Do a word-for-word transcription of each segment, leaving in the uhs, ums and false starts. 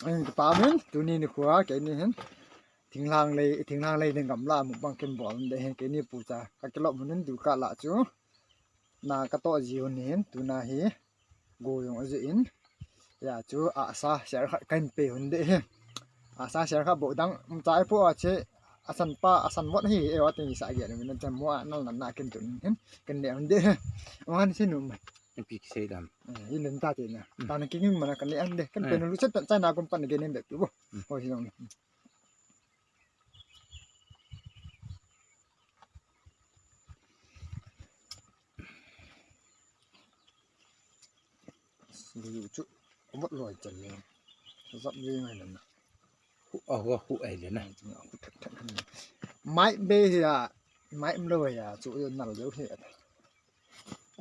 Ahin kipa min, tuni nikho a, keini hin. Thinglhang lei, thinglhang lei ding gamla mukbang kin bol de hin, keini pucha. Kakilop mun in duka la chu. Na katoh ji hun hin, tuna hi. Go jong aji in. Ya chu, asa, share khat kahin pe hun de hin. Asa, share khat bo dang, um, chai po a che, asan pa, asan vot hi, e, wa tin sa ge, min chan mo a, nal na na kin tun hin, kin le hun de hin. Wa ni se nu ma. Pi ki sei dam. Eh, i len ta te na. Mm. Ta na ki ngin mana kan le an de. Kan pe na lu chat chan na kon pan ge nem be tu bo. Mm. Hoi jong. Lu chu. Ko bot loi chan le. Zap le ngai na. Hu a hu a hu ai le na. Mai be ya. Mai mlo ya. Chu yo nal yo he.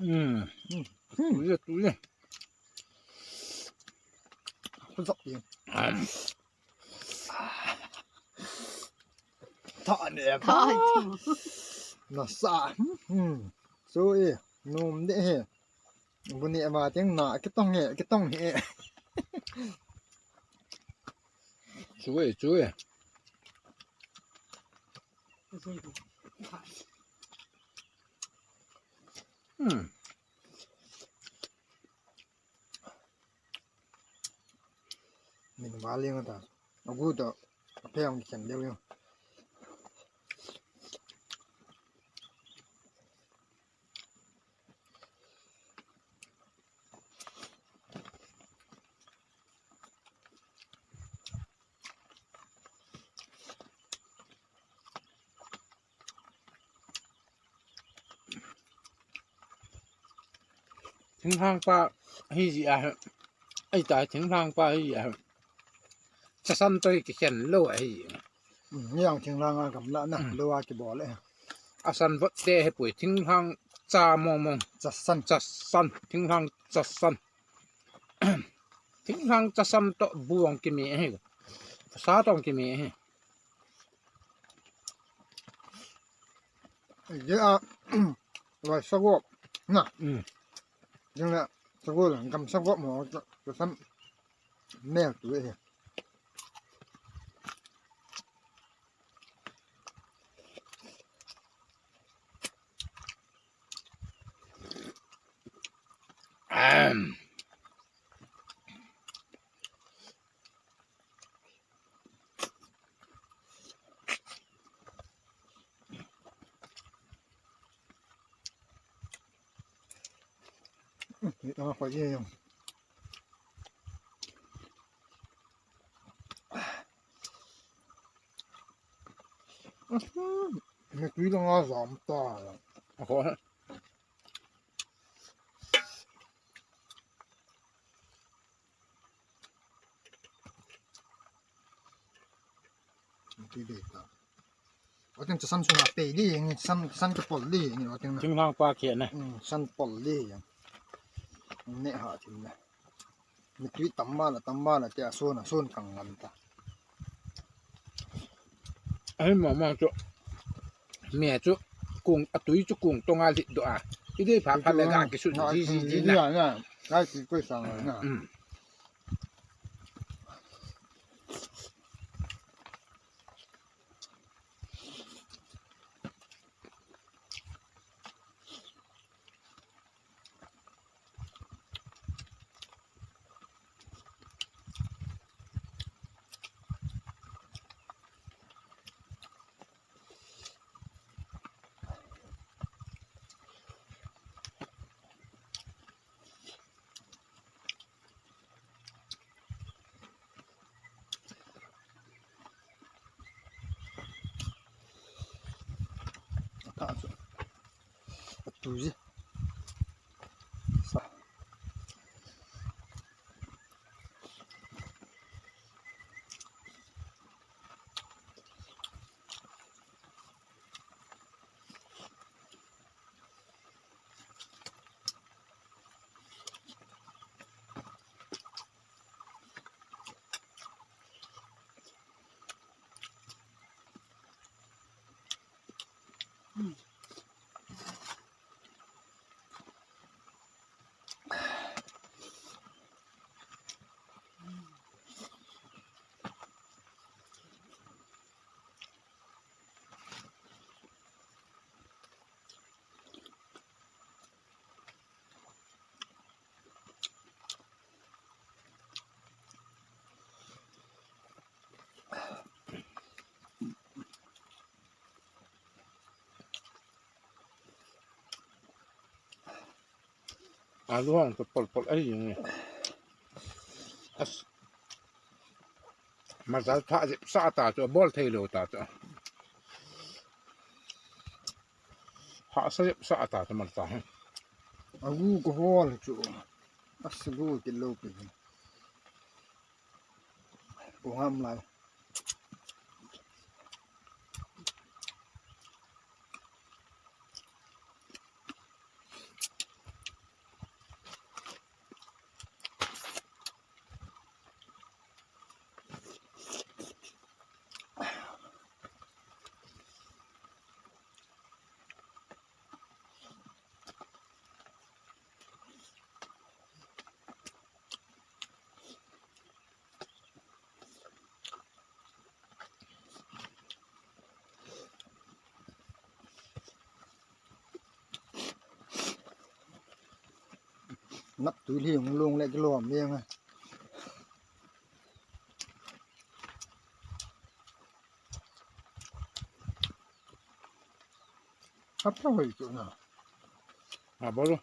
Mm. Mm. Tu le tu le. Khu zok in. Tha ne. Tha. Nasa. Hmm. So e, nom de he. Bu ne ma teng na kitong he, kitong he. Chu e, chu e. Hmm. Min valing ta. Agu to. Aphe ang khen deu yo. Thinglhang pa hi ji a. Ai ta thinglhang pa hi ji a. Chasan toi kikhen lou ahi. Ni ang thinglhang a gamla na lou a kibol e. Asan vot te he pui thinglhang cha mong mong. Chasan. Chasan. Thinglhang chasan. Thinglhang chasan to buang kimi he. Sa tong kimi he. Ye a, lai sagop na. Mm. Jing la sagop la, gam sagop mo, ka sam mel tu e. Ahem. Mekui lang a zam ta. Tui be ta. Watin chasan sunga pe li, chasan, chasan ka pol li, watin na. Thinglhang pa kia na. Mm, chasan pol li. Ne ha tin na. Mi tui tam ma la, tam ma la, te a sun, a sun kang ngam ta. Ai, ma, ma, chu. Mi chu, kung, a tui chu kung tonga lit do a. I dei pha pha le ga ki sun, ji, ji, ji, na. Na, na. Ai, ki koi sang na. Mm. Atu ji. Sa. Alu hung to pol pol ahi jing e. As. Marcha tha jep sa ta chu, bol thei lou ta chu. Hahsa jep sa ta chu marcha hi. Agu ko hol chu. As gu kit lou pi. Ko ham lai. Nap tui li hung lung le kilom jeng a. Apa hoi tu na? Ah, bolu.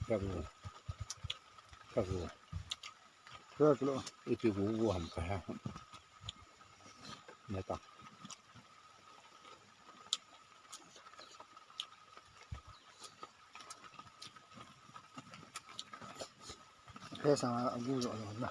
Kagu. Kagu. Kagu. Iti gu gu ham ka ha. Neta. Phe sa a gu jo lo na.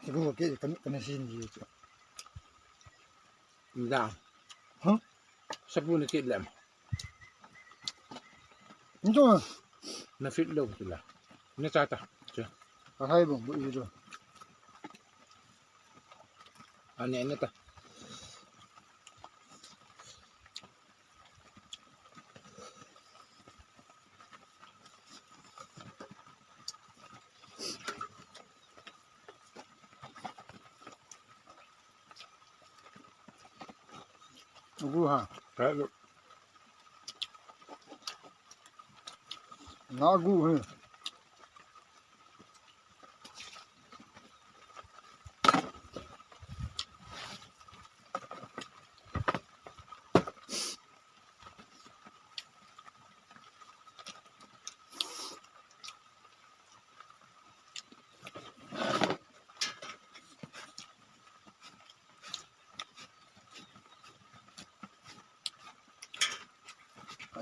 Sibu ke kan kan sin ji chu. Da. Ha? Sabu ni ke lem. Njo. Na fit lo tu la. Na cha ta. Cha. Ka hai bong bu i lo. Ani ani ta. Gu ha. Ka lo. Na gu he.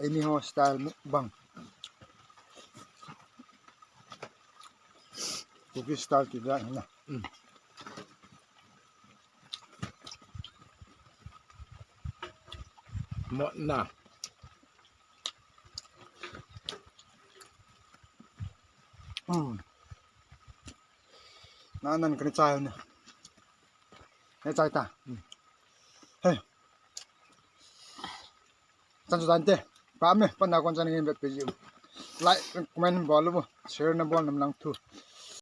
Ini ho style mukbang. Kuki style kita na. Hmm. Mo na. Hmm. Na nan kani chai ne. Ne chai ta. Hmm. Hey. Chan chu dan te. Pa me, pa na kon chan ngin vet pe ji. Like, comment bol lo. Share na bol nam lang thu.